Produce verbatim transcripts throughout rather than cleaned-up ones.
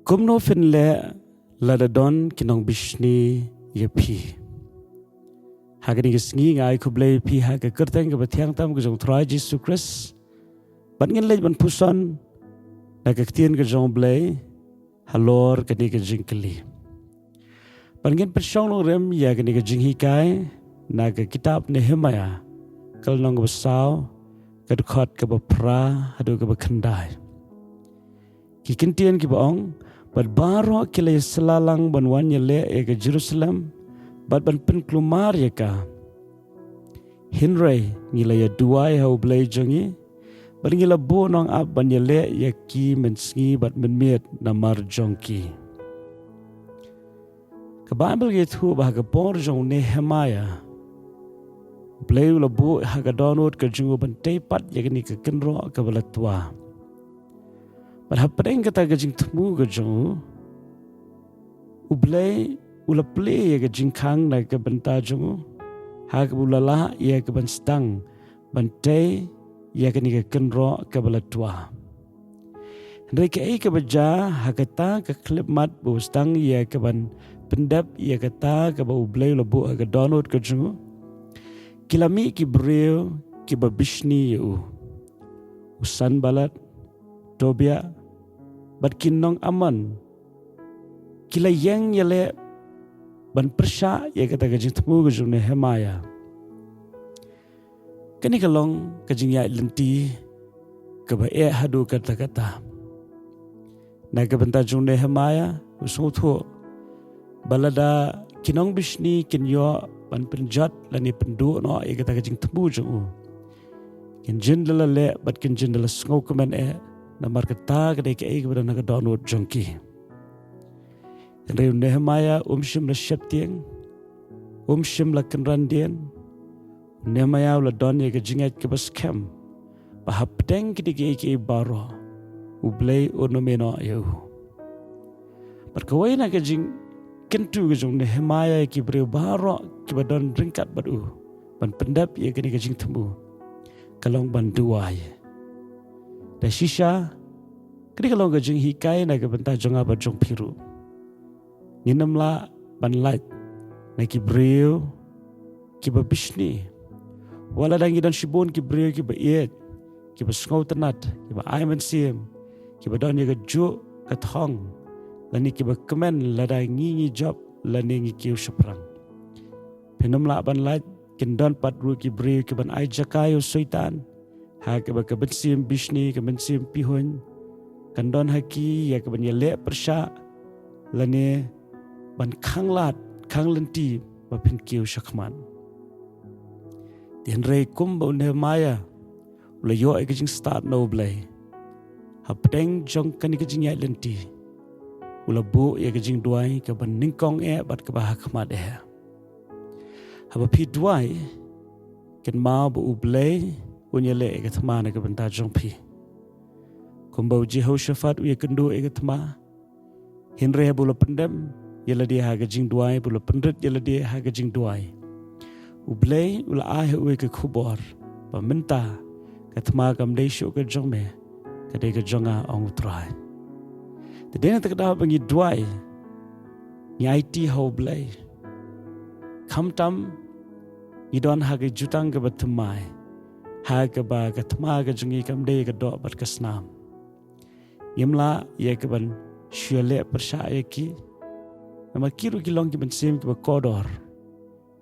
Kumno phin leh lada don ki nongbishni ïa phi? Ha kane ka sngi nga ai khublei ïa phi ha ka kyrteng kaba thiang tam ka jong u Trai Jisu Khrist. Bad ngin leit ban puson na ka ktien ka jong u Blei halor kane ka jingkylli. Bad ngin pynshong nongrim ïa kane ka jinghikai na ka kitab Nehemaïa, ka lynnong kaba saw, ka dkhot kaba phra haduh kaba khyndai. Ki kyntien kiba ong: Bad baroh ki la ïasylla lang ban wan ïaleh ïa ka Jerusalem bad ban pynkulmar ïa ka. Hynrei ngi la ïaduwai ha u Blei jong ngi bad ngi la buh nongap ban ïaleh ïa ki mynsngi bad mynmiet namar jong ki. Ka Baibl ka ïathuh ba ha ka por jong u Nehemaïa, u Blei u la buh ha ka dohnud ka jong u ban tei pat ïa kane ka kynroh kaba la twa. Bad hapdeng kata ka jingthmu ka jong u, u Blei u la plie ïa ka jingkhang na ka bynta jong u, ha kaba u la lah ïa ka ban sdang ban tei ïa kane ka kynroh kaba la twa. Hynrei kaei kaba jia ha kata ka khyllipmat ba u sdang ïa ka ban pyndep ïa kata kaba u Blei u la buh ha ka dohnud ka jong u? Ki la mih ki briew kiba bishni ïa u. U Sanballat, Tobia bad ki nong Ammon ki la ïeng ïaleh ban pyrshah ïa kata ka jingthmu ka jong u Nehemaïa. Kane ka long ka jingïaid lynti kaba eh haduh katta katta. Na ka bynta jong u Nehemaïa, u sngewthuh ba lada ki nongbishni kin ïoh ban pynjot lane pynduh noh ïa kata ka jingthmu jong u, kin jin da la leh bad kin jin da la sngewkmen eh, namar kata ka dei kaei kaba don ha ka dohnud jong ki. Hynrei u Nehemaïa um shym la sheptieng, um shym la kynran dien. U Nehemaïa u la don ïa ka jingngeit kaba skhem ba hapdeng kine kiei kiei baroh, u Blei un ym ïehnoh ïa u. Bad kawei na ka jingkyntu ka jong u Nehemaïa ïa ki briew baroh kiba don ryngkat bad u ban pyndep ïa kane ka jingthmu ka long ban duwai. Da shisha, kane ka long ka jinghikai na ka bynta jong nga bad jong phi ruh. Ngin ym lah ban lait na ki briew kiba bishni. Wat lada ngi don shibun ki briew kiba ïeit, kiba sngewtynnat, kiba ai mynsiem, kiba don ïa ka juk ka thong, lane kiba kmen lada ngi ngi jop lane ngi kiew shaphrang. Phin ym lah ban lait, kin don pat ruh ki briew kiban ai jaka ïa u Soitan, ha kaba ka mynsiem bishni, ka mynsiem pihuiñ kan don ha ki ïa kaban ïaleh pyrshah lane ban khanglad khanglynti ba phin kiew shakhmat. Te hynrei kumba u Nehemaïa u la ïoh ïa ka jingstad na u Blei, hapdeng jong kane ka jingïaid lynti u la buh ïa ka jingduwai kaba nyngkong eh bad kaba hakhmat eh. Haba phi duwai, kynmaw ba u Blei un ïaleh ïa ka thma na ka bynta jong phi. Kumba u Jehoshaphat u ïakynduh ïa ka thma, hynrei haba u la pyndem ïa lade ha ka jingduwai, ba u la pynrit ïa lade ha ka jingduwai, u Blei u la ai ha u ïa ka khubor ba mynta ka thma kam dei shuh ka jong me, ka dei ka jong nga, ong u Trai. Te dei na kata ka daw ba ngi duwai, ngi aiti ha u Blei, khamtam ngi don ha ka jutang kaba thymmai, ha kaba ka thma ka jong ngi kam dei ka doh bad ka snam. Ngim lah ïa kaban shu ïaleh pyrshah ïa ki, namar ki ruh ki long ki mynsiem kiba kordor.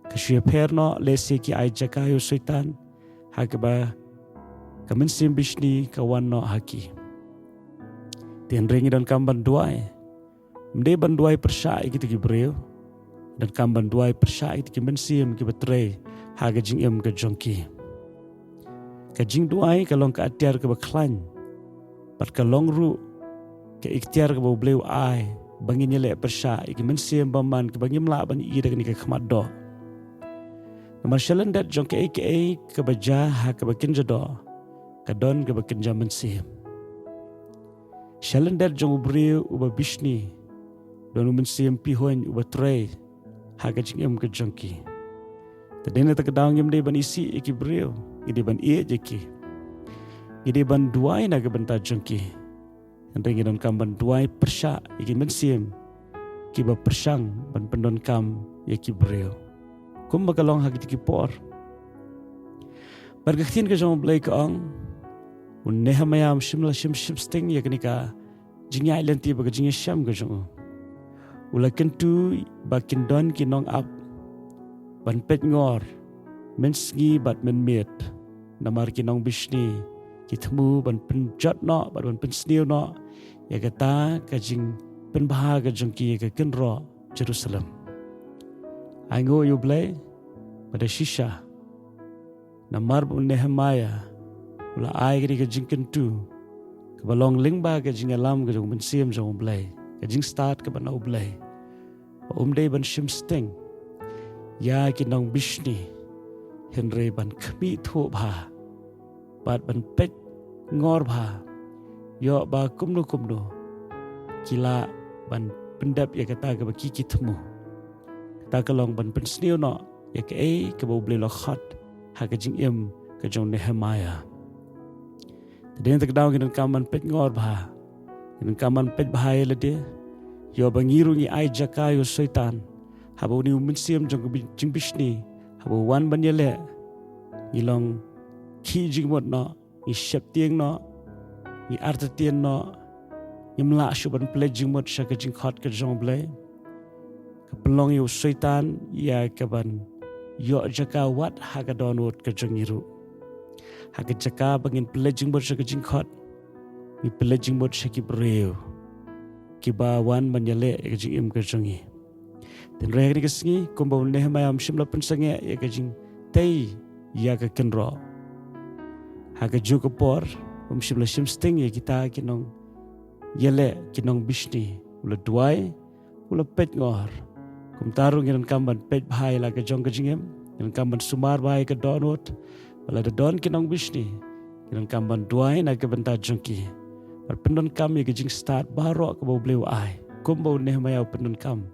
Ka shu ïapher noh lehse ki ai jaka ïa u Soitan, ha kaba ka mynsiem bishni ka wan noh ha ki. Te hynrei ngi donkam ban duwai, ym dei ban duwai pyrshah ïa kita ki briew, donkam ban duwai pyrshah ïa kita ki mynsiem kiba trei ha ka jingim ka jong ki. Ka jingduwai ka long ka atiar kaba khlaiñ, bad ka long ruh ka iktiar kaba u Blei u ai ba ngin ïaleh pyrshah ïa ki mynsiem bymman kiba ngim lah ban ïohi da kane ka khmat doh. Namar sha lyndet jong kaei kaei kaba jia ha kaba kynja doh, ka don kaba kynja mynsiem. Sha lyndet jong u briew uba bishni, don u mynsiem pihuiñ uba trei ha ka jingim ka jong ki. Te dei na kata ka daw ngim dei ban isih ïa ki briew, ngi dei ban ïeit ïa ki. Ngi dei ban duwai na ka bynta jong ki. Hynrei ngi donkam ban duwai pyrshah ïa ki mynsiem kiba pyrshang ban pyndonkam ïa ki briew. Kumba ka long ha kito ki por. Bad ka ktien ka jong U Blei ka ong, u Nehemaïa um shym la shim shipsting ïa kane ka jingïaid lynti bad ka jingïashem ka jong u. U la kyntu ba kin don ki nongap ban peit ngor mynsngi bad mynmiet, namar ki nongbishni ki thmu ban pynjot noh bad ban pynsniew noh ïa kata ka jingpynbha ka jong ki ïa ka kynroh Jerusalem. Ai nguh ïa U Blei ba da shisha, namar ba u Nehemaïa u la ai kane ka jingkyntu kaba long lyngba ka jingïalam ka jong u Mynsiem jong U Blei, ka jingstad kaba na U Blei, ba um dei ban shim sting ïa ki nongbishni, hynrei ban khmih thuh bha bad ban peit ngor bha, ïoh ba kumno kumno ki lah ban pyndep ïa kata kaba ki ki thmu. Kata ka long ban pynsniew noh ïa kaei kaba U Blei u la khot ha ka jingim ka jong u Nehemaïa. Te dei na kata ka daw ngi donkam ban peit ngor bha, ngi donkam ban peit bha ïa lade, ïoh ba ngi ruh ngi ai jaka ïa u Soitan haba une u mynsiem jong ka bi-, jingbishni haba u wan ban ïaleh, ngi long khih jingmut noh, ngi sheptieng noh, ngi artatien noh, ngim lah shuh ban pynleit jingmut sha ka jingkhot ka jong U Blei. Ka pynlong ïa u Soitan ïa kaban ïoh jaka wat ha ka dohnud ka jong ngi ruh. Ha ka jaka ba ngin pynleit jingmut sha ka jingkhot, ngi pynleit jingmut sha ki briew kiba wan ban ïaleh ïa ka jingim ka jong ngi. Te hynrei ha kane ka sngi, kumba u Nehemaïa um shym la pynsangeh ïa ka jingtei ïa ka kynroh, ha kajuh ka por um shym la shim sting ïa kita ki nongïaleh, ki nongbishni. U la duwai, u la peit ngor. Kumta ruh ngi donkam ban peit bha ïa la ka jong ka jingim, ngi donkam ban sumar bha ïa ka dohnud. Ba lada don ki nongbishni, ngi donkam ban duwai na ka bynta jong ki, bad pyndonkam ïa ka jingstad baroh kaba U Blei u ai, kumba u Nehemaïa u pyndonkam,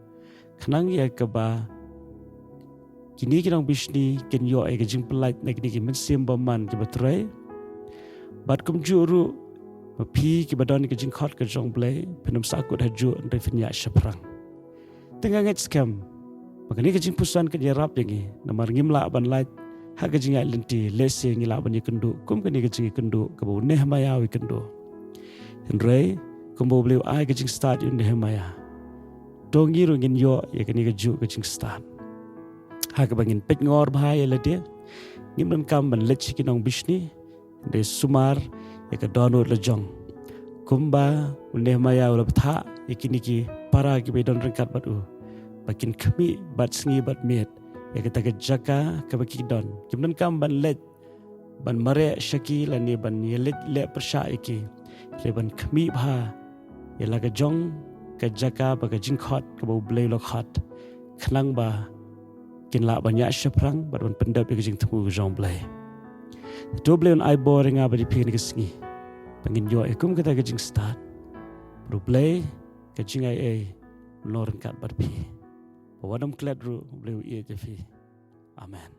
khnang ïa kaba kine ki nongbishni kin ïoh ïa ka jingpyllait na kine ki mynsiem bymman kiba trei. Bad kumjuh ruh, ma phi kiba don ïa ka jingkhot ka jong U Blei, phin ym sahkut hajuh, hynrei phin ïaid shaphrang. Te nga ngeit skhem ba kane ka jingpuson kan ïarap ïa ngi, namar ngim lah ban lait ha ka jingïaid lynti lehse ngi lah ban ïakynduh kum kane ka jingïakynduh kaba u Nehemaïa u ïakynduh. Hynrei kumba U Blei u ai ka jingstad ïa u Nehemaïa, to ngi ruh ngin ïoh ïa kane kajuh ka jingstad. Ha kaba ngin peit ngor bha ïa lade, ngim donkam ban leit sha ki nongbishni, hynrei sumar ïa ka dohnud la jong. Kumba u Nehemaïa u la bthah ïa kine ki para kiba ïadon ryngkat bad u, ba kin khmih bad sngi bad miet ïa kata ka jaka kaba ki don. Kim donkam ban leit ban mareh sha ki lane ban ïaleit leh pyrshah ïa ki, hynrei ban khmih bha ïa la ka jong ka jaka bad ka jingkhot kaba U Blei u la khot, khnang ba kin lah ban ïaid shaphrang bad ban pyndep ïa ka jingthmu ka jong U Blei. To U Blei un ai bor ïa nga bad ïa phi kane ka sngi, ba ngin ïoh ïa kum kata ka jingstad. Bad U Blei, ka jingaiei un long ryngkat bad phi. Ba wat nym klet ruh, U Blei u ïeit ïa phi. Amen.